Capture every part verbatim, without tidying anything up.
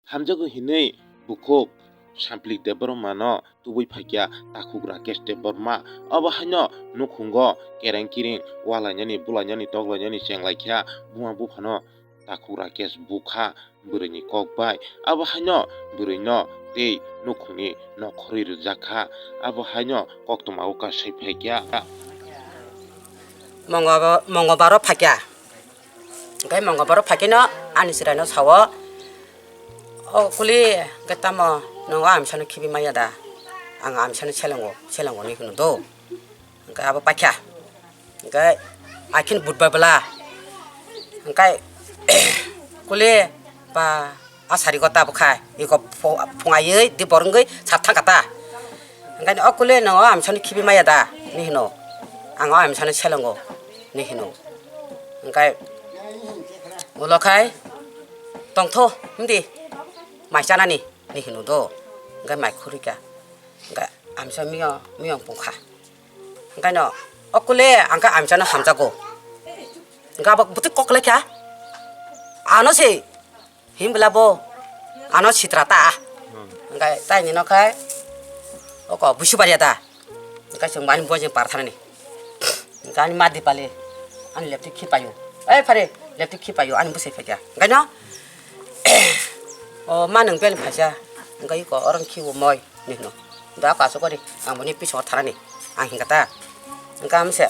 Hamjago hinwi bukhuk Samplik Debbarmano tubui phaikha takhuk Rakesh Debbarma. Obo haino nukhungo kereng kiring walainani, bulainani, toklainani chenglaikha buma buphano takhuk Rakesh bukha bwrwini kok bai. Abo haino bwrwino tei nukhungni nokhorwi rwjakha. Abo haino koktwma o kasai phaikha. Mongo-, Mongobaro phaikha. Hwnkhe Mongobaro phaikheno ani chwraino sao, "O kuli, hwnkhe tamo nwng o amsano khibi maya da? Ang amsano selengo, selengo," hinwi hwno do. Hwnkhe abo paikha. Hwnkhe akhini budbar bwla. Hwnkhe kuli ba a sari go tabukha. Iko phu-, phungai di borongwi sap thangkha ta. Hwnkhe o kuli nwng o amsano khibi maya da? Hinwi hwno. Ang o amsano selengo. Hinwi hwno. Hwnkhe ulo khai tongtho himdi mai chanani. Hinwi hwno do. Hwnkhe mai khurikha. Hwnkhe amsa miyong, miyong pungkha. Hwnkhe no, o kule ang khe amsano hamjago. Hwnkhe abo bwtwi kok laikha. Ano se himbla bo ano sitra ta. Hwnkhe taini no khai oko busi baria da. Hwnkhe chwng ani bojeng par thanani. Hwnkhe ani ma Dipali ani leptwi khipaio. Ei phare, leptwi khipaio ani bwsai phaikha. Hwnkhe no, o ma nwng bel phaisa. Hwnkhe iko orang khibo moi. Hinwi hwno. Da kasu kori, ang boni bisingo thanani. Ang hwnkha ta. Hwnkha amse.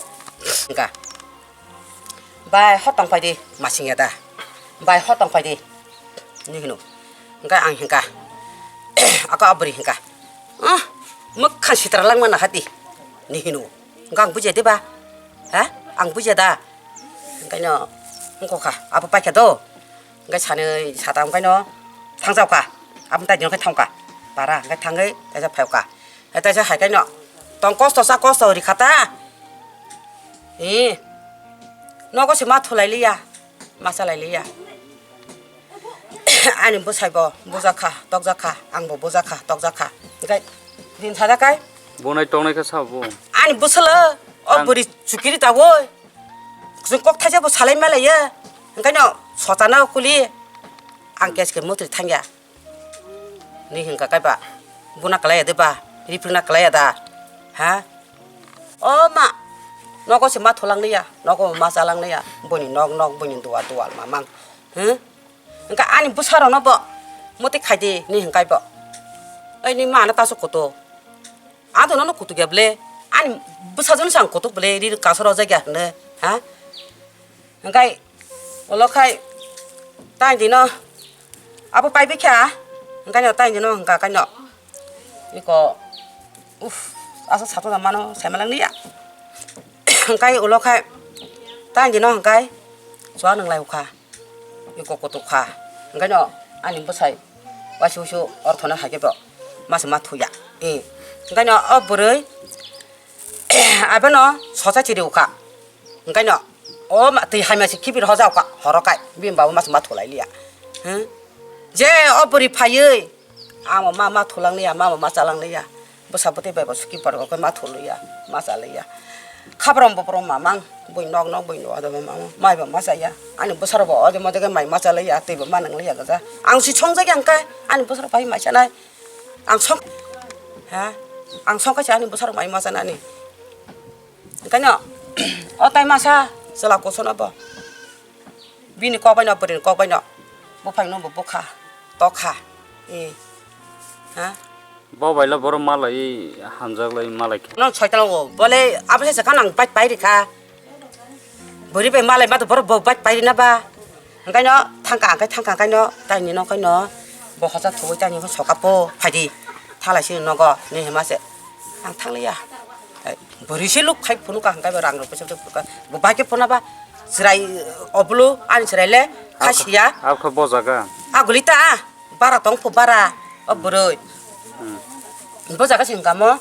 Hwnkha. Bai, hotong paidi, masing ya da. Bai, hotong paidi. Hinwi hwno. Hwnkha ang hwnkha. Aka abri hwnkha. Ah, mwkhan sitra langma na hati. Hinwi hwno. Hwnkha ang bujiya de ba? Ha? Ang bujiya da. Hwnkha no. Hwnkha kha. Abo paikha do. Hwnkhe sanwi satam hwnkhe no thangjaokha. Aboni taidi no khe thangkha. Para hwnkhe thangwi taisa phaikha. He taisa hai khe no tong kosto cha kosto rikha ta. Hi. Nogo se ma thulai liya. Ma chalai liya. Ani bwsai bo bujakha, tokjakha, ang bo bujakha, tokjakha. Hwnkhe din sajak kai. Bonai tongnai khe sabo. Ani bwsalo o Ang bwrwi chukiri tawoi. Chwng kok thaisa bo salai malaiya. Hwnkhe no sochana kuli. Ang keske motri thangya. Ni hwnkha kaiba. Buna kalaiya de ba. Ripirna kalaiya da. Ha? O ma. Nogo se ma thulang liya. Nogo ma chalang liya. Boni nok nok, boni dual dual mamang. Huh? Hwnkha ani bwsarokno bo. Motwi khaidi ni hwnkhe bo. Ei ni ma no taso kutu. Ang to nono kutuk ya bwle. Ani bwsajwkno se ang kutuk bwle. Ri kasaro jak ya hwno. Ha? Hwnkhe ulo khai taini dino abo paibai kha, hwnkhe no taini dino hwnkha khe no iko, uff, aswk satung da mano saimanlak niya. Hwnkhe ulo khai taini dino hwnkhe chua nwnglai ukha, iko kutuk kha, hwnkhe no ani bwsai waisa waisa orthono hai khe bo masa ma thuya. Hwnkhe no o bwrwi abono sosa chiri ukha. Hwnkhe no, o ma-, twi hamya se khibi rw hoja kha, horo kai, bini baba ma se ma thulai liya. Hwng? Je o bwrwi phaiwi, amo ma, ma thulang liya, ma, ma chalang liya. Bwsa bwtwi bai bo suki borok khe ma thulwi ya, ma chalwi ya. Khabrom boprom mamang, bui nok nok, bui nok, mai bo ma chaya. Ani bwsarok bo ode mode khe mai ma chalwi ya, twi bo ma nang liya gaja. Ang si songjak ya hwnkhe, ani bwsarok bai mai chanai. Ang song, ha? Ang song khe se ani bwsarok mai ma chanani. Hwnkhe no, o tai masa chwla kusu no bo. Bini kok bai no, bwrwi ni kok bai no. Buphang no bo bukha, tokha. E. Ha? Bo bai lo borok malai hamjak lai malai khe. No soitan o, bole abo se kha nang pai pai rikha. Bwrwi bai malai ma to borok bo bai pai rina ba. Hwnkhe no thangkha, hwnkhe thangkha, hwnkhe no taini no, hwnkhe no bo hosa thuwi taini no soka po phaidi. Thalai sini nogo ni hima se. Ang thangliya. Bwrwi se luk khai phunukha, hwnkhe bo rang rok poisa poisa phunukha. Bo bai khe phunukha ba chwrai obolo ani chwrai le kha siya. Abkha bo jaga. Aguli ta bara tong phu bara o bwrwi. Hmm. Bo jaga se hwnkha mo.